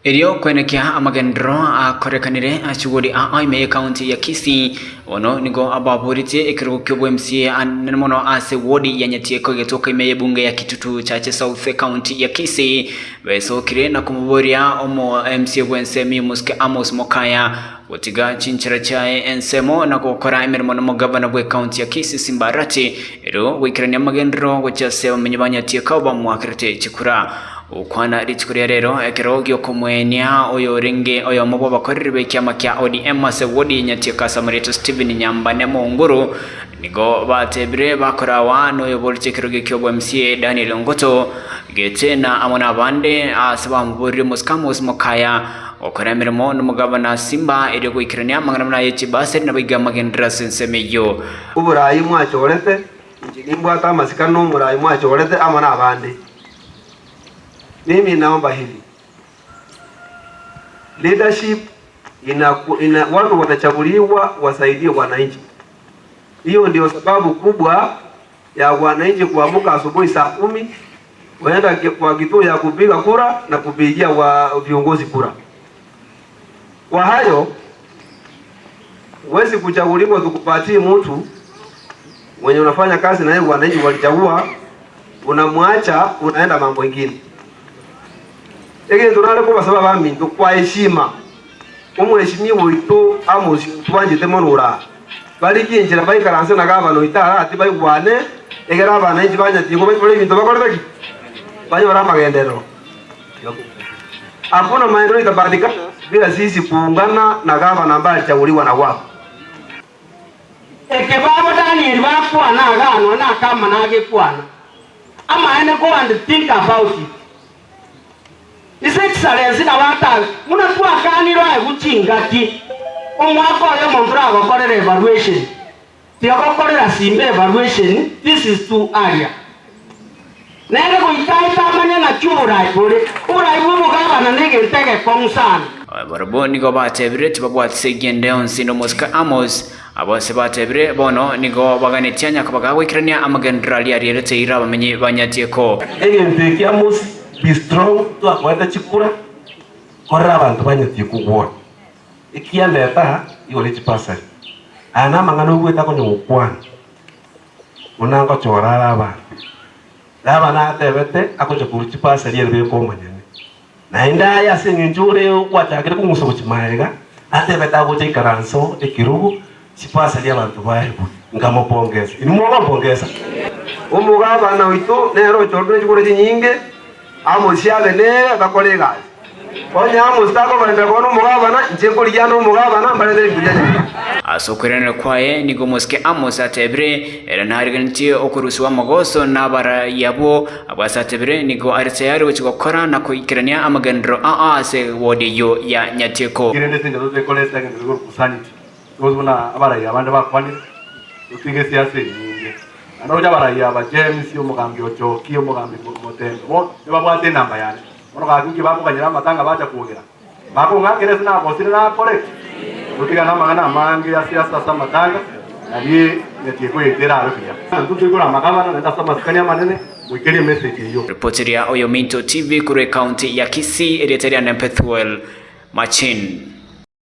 Erio kwenekia amagenderero akorekanire ase chigori aa ime y'ecounty ya Kisii, bono nigo ababoretie ekerogo ki'obo MCA anene mono ase ward ya Nyatieko egetoka ime y'ebunge ya Kitutu Chache South ecounty ya Kisii besokire na komoboria omo MCA bw'ensemo Omosike Amos Mokaya gotiga chinchera chiaye ensemo na gokora emeremo nomogabana bw'ecounty ya Kisii Simba Arati erio goikerania amagenderero gochia ase abamenyi ba Nyatieko bamoakerete chikura. Gokwana rituko ria rero ekero gi'okomoenia oyorenge oyomo bw'abakoreri b'ekiama kia ODM ase wodi ya Nyatieko ase amarieta Stephen Nyambane Monguru nigo batebire bakorawa noyoboretie ekerogo eki'obo MCA Daniel Ongoto Getena amo nabande ase bamoboririe Mosike Amos Mokaya gokora emeremo nomogabana Simba erio goikerania amang'ana buna aye chibasari naboigo amagenderero ase ensemo eyio. Oboraai mwachorete, inche nimbwate amasikani nomoraai mwachorete amo nabande. Mimi naomba hivi, leadership ina, ina, watu wanachaguliwa wasaidie wananchi. Hiyo ndio sababu kubwa ya wananchi kuamka asubuhi saa kumi waenda kwa kituo ya kupiga kura na kupigia wa viongozi kura. Kwa hayo huwezi kuchaguliwa tukupatie mtu mwenye unafanya kazi na yeye wananchi walichagua, unamwacha unaenda mambo ingine. Egento nare kobasaba baminto kwa heshima omweshimiwa oito Amos twanchete mono ora barigie enchera baikaranse na gavana oito arati baigwane egere abananchi banyatie kobaibora ebinto bakorete ki? Banyore amagenderero. Hakuna maendeleo itapatikana bila sisi kuungana na gavana ambaye alichaguliwa na watu. Eke babo Danieli bakwana aganwa na akamana agekwana amaene go and think about it. His Excellency nabo atabe buna twakanire aegwe chingaki omwaka oyomo ntoragokorera evaluation tiagokorera simba evaluation this is too earlier. Nere goika aete amanye ng'aki oborai bore. Oborai bw'obogabana negento egekong'u sana. Barabwo nigo batebire tibabwati segi ende yonsi nomosike Amos. Abwo ase batebire, bono nigo baganetie anyakoba gagoikerania amagenderero aria arierete eira abamenyi ba Nyatieko. Egento eke Amos be strong twakoete chikura korera abanto ba Nyatieko gwona. Ekiandeta aa igoro echipasari. Aya namang'ana oigwete akonya gokwana. Buna ngochora are abanto. Labani atebete agocha korwa chipasari ere beka omonyene. Naende aye ase engencho ore gwachakire kong'usa gochia magega, atebete agocha ikaranse oo ekerogo chipasari abanto baegwe. Nkamopongesa. Inwe mogompongesa? Omogabana oito nere ochorire chikura chinyinge, Amosi abe nere bakore egasi. Onye Amosi takobarentera koba nomogabana, inche nkorigia ande omogabana mbarentere ebinto bia Nyasae. Ase okoiraneria kwaye nigo omosike Amos atebire, ere narigenetie okorusigwa amagoso nabarai abwo. Abwo ase atebire nigo are tayari gochia gokora na koikerania amagenderero ao ase ward eyio ya Nyatieko. Kerende ase engencho totekoreta egento kekorokwa sanity, gose buna abarai abande bakwanire, totige esiasa enyinge. Naende roche abarai aba James, omogambi Ochoki, omogambi Motembe, bo nibabwate enamba yane. Bono gaki inki bakoganyera amatanga bacha kwogera? Bakong'akera ase nagosire nakore ki? Totigane amang'ana amange ase ase ase amatanga, nario nyatieko yaito erabe buya. Intwe toikore amagabana naende ase amasikani amanene, moikerie emessage eyio. Ripoti ria Oyominto TV korwa ecounty ya Kisii, erieta riane Pethuel Machin.